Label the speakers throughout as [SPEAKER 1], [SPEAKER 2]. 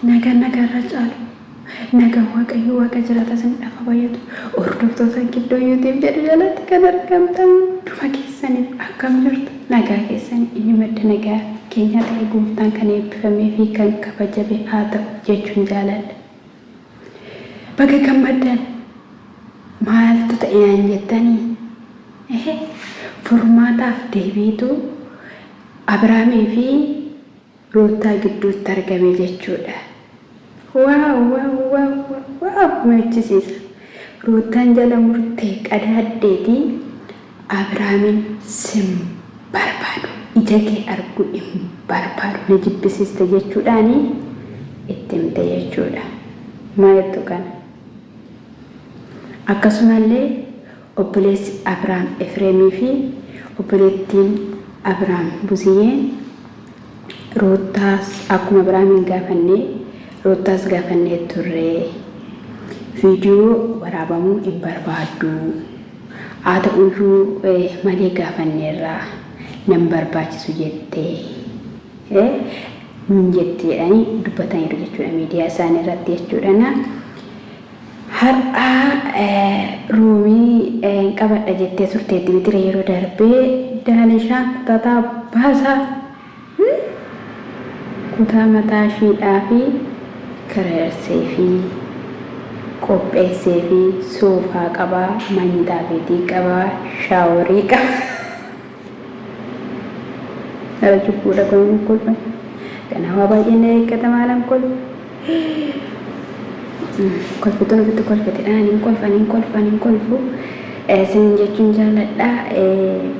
[SPEAKER 1] Nagaan nagaarra caalu. Nagaan Waaqayyo Waaqa jiraata isin dhafa baay'atu. Hordoftoota Giddoo YouTube jedhu jalatti kan argamtan hunduma keessaniif akkam jirtu nagaa keessan inni madda nagaa keenya ta'e gooftaan kan eebbifamee fi kan kabajame haa ta'u jechuun jaaladha. Baga gammaddan maaltu ta'e naan jettanii? Ehe furmaataaf deebiitu Abiraamii fi Ruuttaa gidduutti argame jechuudha. Waaw waaw waaw waaw nama jechisiisa. Ruuttaan jala murtee qadaaddeeti Abiraamin sin barbaadu ija kee arguu hin barbaadu na jibbisiiste jechuudhaani itti himte jechuudha. Maa jettu kana? Akkasumallee obboleessi Abiraam Efreemii fi obboleettiin Abiraam Buziyyeen Ruuttaas akkuma Abiraamiin gaafanne Ruuttaas gaafannee turre. Viidiyoo waraabamuu hin barbaaddu. Haa ta'uyyuu malee gaafanneerra nan barbaachisu jette nuun jetti jedhanii dubbataniiru jechuudha miidiyaa isaanii irratti jechuudha. Har'a ruumii hin qabadha jettee turteetti mitire yeroo darbee daanishaan kutataa baasaa kutaa mataa ishiidhaa fi kireersee fi qopheessee fi soofaa qabaa manyitaa beetii qabaa shaaworii qaba. Gara cubbuudha kun hin kolfan. Ganaa waa baay'een na eeggata maalan kolfa. Kolfituun ofitti kolfite dha. Ani hin kolfa, ani hin kolfa, ani hin kolfu. Isin jechuun jaalladha.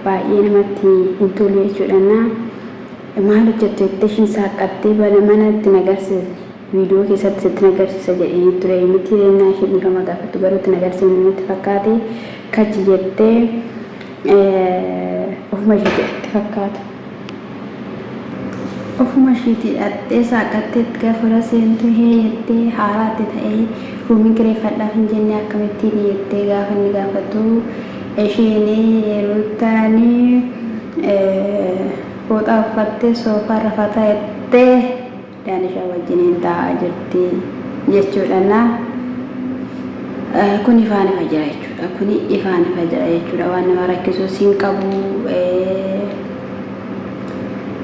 [SPEAKER 1] Baay'ee namatti hin tolu jechuudha. Na maal hojjettu jettee ishiin saaqqattee bana mana itti nagarsiisne. Viidiyoo keessatti sitti nagarsiisa jedhee ture miti ennaa ishee dhiifama gaafattu garuu itti nagarsiifne natti fakkaate kachi jettee ofuma isheetti itti fakkaata. Ofuma ishiitii dhaqxee saaqattee itti gaafa seentu hee jettee haaraatti ta'ee ruumii kireeffadhaaf hin jenne akkamittiin jettee gaafa inni gaafatu isheen Ruuttaan fooxaa uffattee soofaa rafataa jettee Daanishaa wajjiniin taa'aa jirti jechuudha. Na kun ifaan ifa jira jechuudha. Kuni ifaan ifa jira jechuudha. Waan nama rakkisus hin qabu.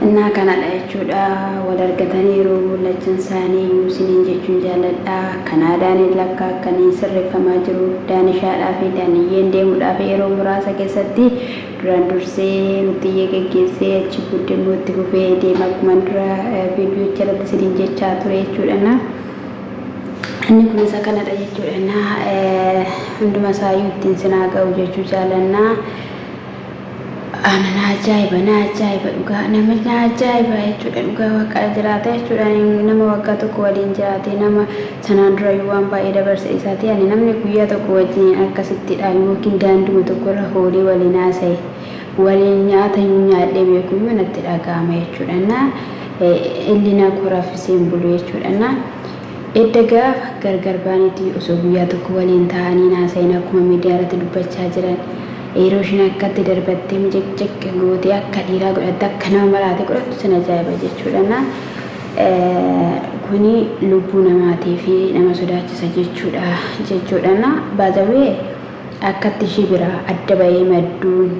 [SPEAKER 1] Innaa kanadha jechuudha. Wal argataniiru lachan isaanii iyyuu isiniin jechuun jaalladha. Kanaadaan lakka akkanii sirreeffamaa jiru. Daanishaadhaa fi Daaniyyeen deemuudhaaf yeroo muraasa keessatti Duraan dursee Ruttiyyee geggeessee achi booddee immoo itti fufee deema akkuman dura viidiyocha irratti isiniin jechaa ture jechuudha. Na inni kun isa kanadha jechuudha. Na hunduma isaayyuu ittiin sinaa ga'u jechuu jaalanna. Ana na ajaa'iba na ajaa'iba dhugaa nama na ajaa'iba jechuudha dhugaa waaqa jiraata jechuudha nama waggaa tokko waliin jiraate nama Sanaan durayyuu waan baay'ee dabarse isaati. Ani namni guyyaa tokko wajjiniin akkasittidha yookiin daanduma tokkorra hoolee waliin haasa'e, waliin nyaatayyuu nyaadhee beekuyyuu natti dhaga'ama jechuudha. Innaa illi koo raffisee hin bulu jechuudha. Innaa edda gaafa gargar baaneeti osoo guyyaa tokko waliin taa'anii hin haasa'in akkuma miidiyaa irratti dubbachaa jiran yeroo isheen akkatti darbattee mijiqjiq gootee akka dhiiraa godhatte akka nama maraate godhattu sin ajaa'iba jechuudha. Innaa Kuni lubbuu namaatiif nama sodaachisa jechuudha jechuudha. Na baazawee akkatti ishii biraa adda bahee madduun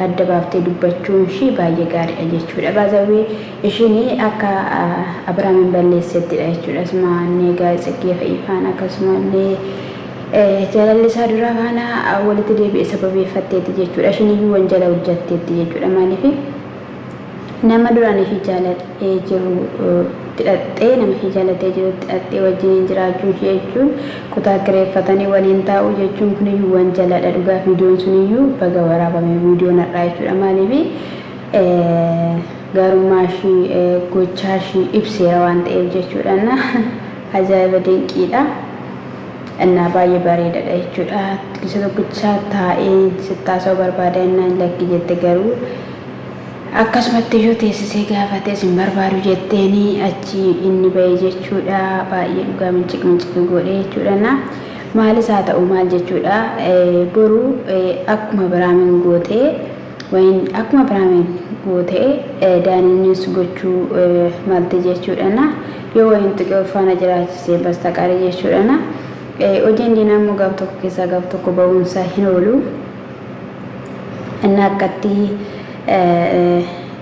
[SPEAKER 1] adda baaftee dubbachuun ishii baay'ee gaariidha jechuudha. Baazawee ishiin akka Abiraamin balleessettidha jechuudha. Asuma inni egaa Tsiggee fa'ii faana akkasumallee jaalalli isaa duraa faana walitti deebi'e sababeeffatteetti jechuudha. Ishiin iyyuu wanjala hojjatteetti jechuudha. Maaliif Nama duraan ishii jaalatee jiru itti dhaqxee nama ishii jaalatee jiru itti dhaqxee wajjiniin jiraachuu ishii jechuun kutaa kireeffatanii waliin taa'uu jechuun kuniyyuu wanjaladha dhugaa viidiyoon suniyyuu baga waraabame viidiyoon har'aa jechuudha maaliif gaarummaa ishii gochaa ishii ibseera waan ta'eef jechuudha na ajaa'iba dinqiidha. Innaa baay'ee bareedadha jechuudha. Isa tokkicha taa'ee sitti haasa'uu barbaada innaan lakki jette garuu Akkasumatti iyyuu teessisee gaafates hin barbaadu jetteeni achi inni ba'e jechuudha. Baay'ee dhugaa minciq minciq godhe jechuudha. Na maalis haa ta'u maal jechuudha. Boru akkuma Biraamin gootee wayin akkuma Biraamin gootee Daaniinis gochuu malte jechuudha. Na Yoo wayiin tuqee of faana jiraachisee bastaqarii jechuudha. Hojiin diinaa immoo gaaf tokko keessaa gaaf tokko ba'uunsaa hin oolu. Inni akkatti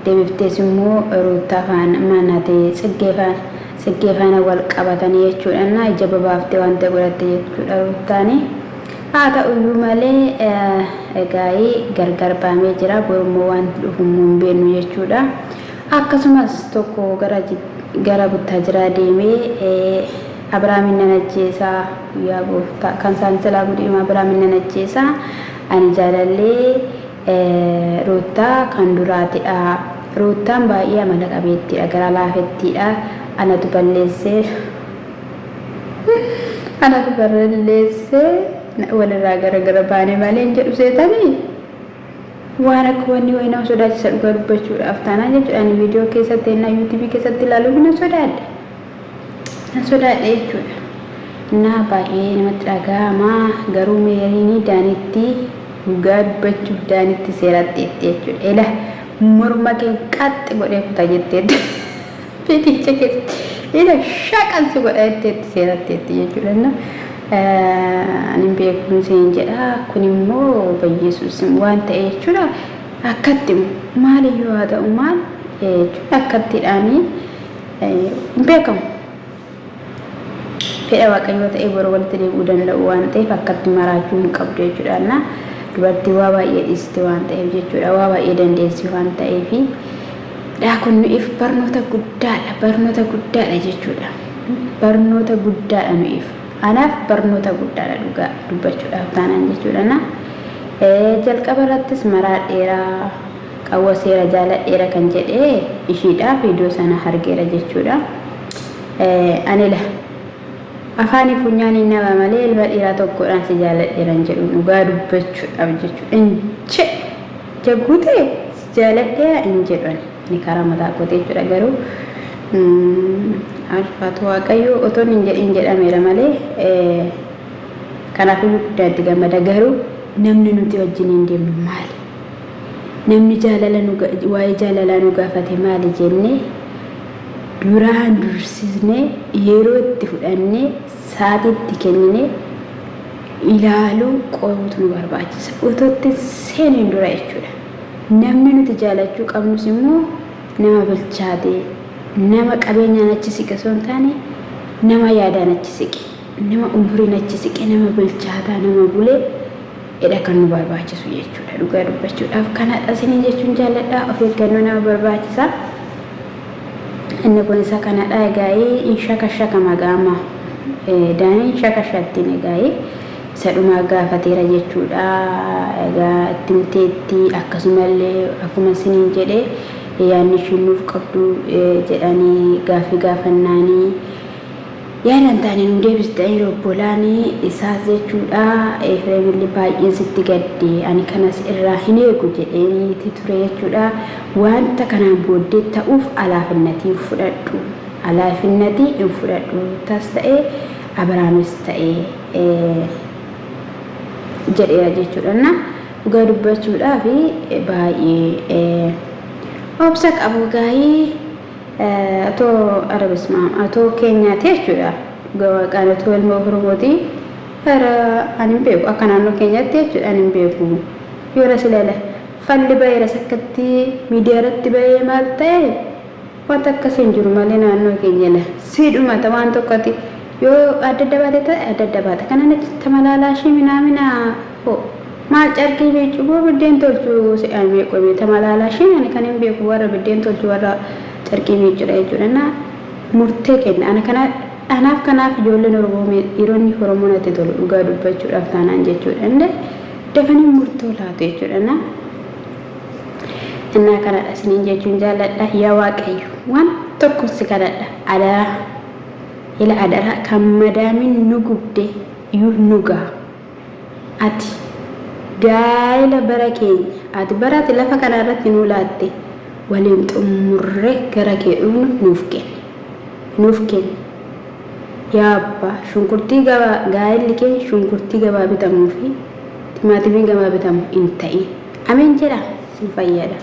[SPEAKER 1] deebiftees immoo Ruuttaa faana maanate Tsiggee faana Tsiggee faana wal qabatanii jechuudha. Innaa ija babaaftee waan ta'e godhatte jechuudha Ruuttaani. Haa ta'uyyuu malee egaa gargar baamee jira. Borummoo wanti dhufu immoo hin beeknu jechuudha. Akkasumas tokko gara gara Buttaajiraa deemee Abraamin nan ajjeesa yaa gooftaa kan isaan silaa gudhiima Abraamin nan ajjeesa ani jaalallee Ruuttaa kan duraatidha. Ruuttaan baay'ee amala qabeettiidha gara laafettiidha anatu balleessee anatu balleessee walirraa gara gara baane malee hin jedhu seetanii. Waan akka wanni wayii nama sodaachisa dhugaa dubbachuudhaaf taanaan jechuudha. Ani viidiyoo keessatti ennaa yuutuubii keessatti ilaaluuf nan sodaadhe. Nan sodaadhe jechuudha. Innaa baay'ee namatti dhaga'ama. Garuu meeriinii daanitti dhugaa dubbachuuf daanitti seeratteetti jechuudha. Ela morma kee qaxxi godhee kuta jetteetti. Fiigicha keessatti ila shaqansi godha jetteetti seeratteetti jechuudha. Innaa ani hin beeku siin jedha. Kun immoo bayyesuus waan ta'e jechuudha. Akkatti maaliyyuu haa ta'u maal jechuudha akkattiidhaanii hin beekamu. Fedha Waaqayyoo ta'ee boru walitti deebi'uu danda'u waan ta'eef akkatti maraachuu hin qabdu jechuudha. Innaa dubartii waa baay'ee dhiisti waan ta'eef jechuudha. Waa baay'ee dandeessi waan ta'eef. Dhaa kun nu'iif barnoota guddaadha. Barnoota guddaadha jechuudha. Barnoota guddaadha nu'iif. Anaaf barnoota guddaadha dhugaa dubbachuudhaaf taanaan jechuudha. Na jalqaba irrattis maraa dheeraa qawwa seera jaaladheera kan jedhee ishiidha viidiyoo sana argeera jechuudha. Anila afaanii funyaaniin nama malee ilma dhiiraa tokkodhaan si jaaladheera hin jedhu dhugaa dubbachuudhaaf jechuudha. Hin jedhu. Jaguutee si jaaladheera hin jedhu ani. Ani karaa mataa kooti jechuudha garuu alfaatu waaqayyo otoo hin jedhin jedhameera malee kanaaf iyyuu guddaa itti gammada garuu namni nuti wajjin hin deemnu maali? Namni jaalala nu waa'ee jaalalaa nu gaafate maali jennee duraan dursisnee yeroo itti fudhannee sa'aatii itti kenninee ilaaluu qoruutu nu barbaachisa. Otoo itti seeneen dura jechuudha. Namni nuti jaalachuu qabnus immoo nama bilchaate, nama qabeenyaan achi siqe osoo hin taane nama yaadaan achi siqe, nama umuriin achi siqe, nama bilchaataa, nama bulee dha kan nu barbaachisu jechuudha. Dhugaa dubbachuudhaaf kanadha isiniin jechuun jaalladha. Of eeggannoo nama barbaachisa. Inni kun isa kanadha egaa in shakashakama gaama. Daaniin shakashattiin egaa isa dhumaa gaafateera jechuudha. Egaa itti himteetti akkasumallee akkuma isiniin jedhe yaadni ishiin nuuf qabdu jedhanii gaaffii gaafannaanii Yaada hin taane nuu deebistaniiru obbolaan isaas jechuudha. Efreemillee baay'een sitti gadde ani kanas irraa hin eegu jedheeniiti ture jechuudha. Wanta kanaan booddee ta'uuf alaafinnatii hin fudhadhu. Alaafinnatii hin fudhadhu. Ruuttaas ta'e Abrahaamis ta'e jedheera jechuudha. Na dhugaa dubbachuudhaaf baay'ee obsa qabu gaa'ii. Atoo ara bismaam atoo keenyaati jechuudha dhuga waaqaan atoo ilma oromooti ara ani hin beeku akka naannoo keenyaatti jechuudha ani hin beeku yoona silala falli baheeras akkatti miidiyaa irratti bahee maal ta'e wanta akkasii hin jiru malee naannoo keenya la siidhumata waan tokkoti yoo adda adda baate ta'e adda adda baate kanaan achi tamalaalaashii minaamina hoo maal carqii miiccu moo biddeen tolchu se'an meeqomi tamalaalaashiin ani kan hin beeku warra biddeen tolchu warra carqii miiccudha jechuudha na murtee kenna ana kana anaaf kanaaf ijoolleen oromoo dhiironni oromoo natti tolu dhugaa dubbachuudhaaf taanaan jechuudha inde dafanii murtoo laatu jechuudha na innaa kanadha isiniin jechuun jaalladha yaa waaqayyo waan tokko si kadhadha adaraa ila adaraa kan madaamin nu gubde iyyuu nu gaha Ati gaa'ela bara keenya ati bara ati lafa kana irratti nuu laatte waliin xummurree gara kee dhufnu nuuf kenni. Nuuf kenni. Yaa Abbaa, shunkurtii gabaa gaa'elli keenya shunkurtii gabaa bitamuu fi timaatimii gabaa bitamu hin ta'in. Ameen jedhaa sin fayyada.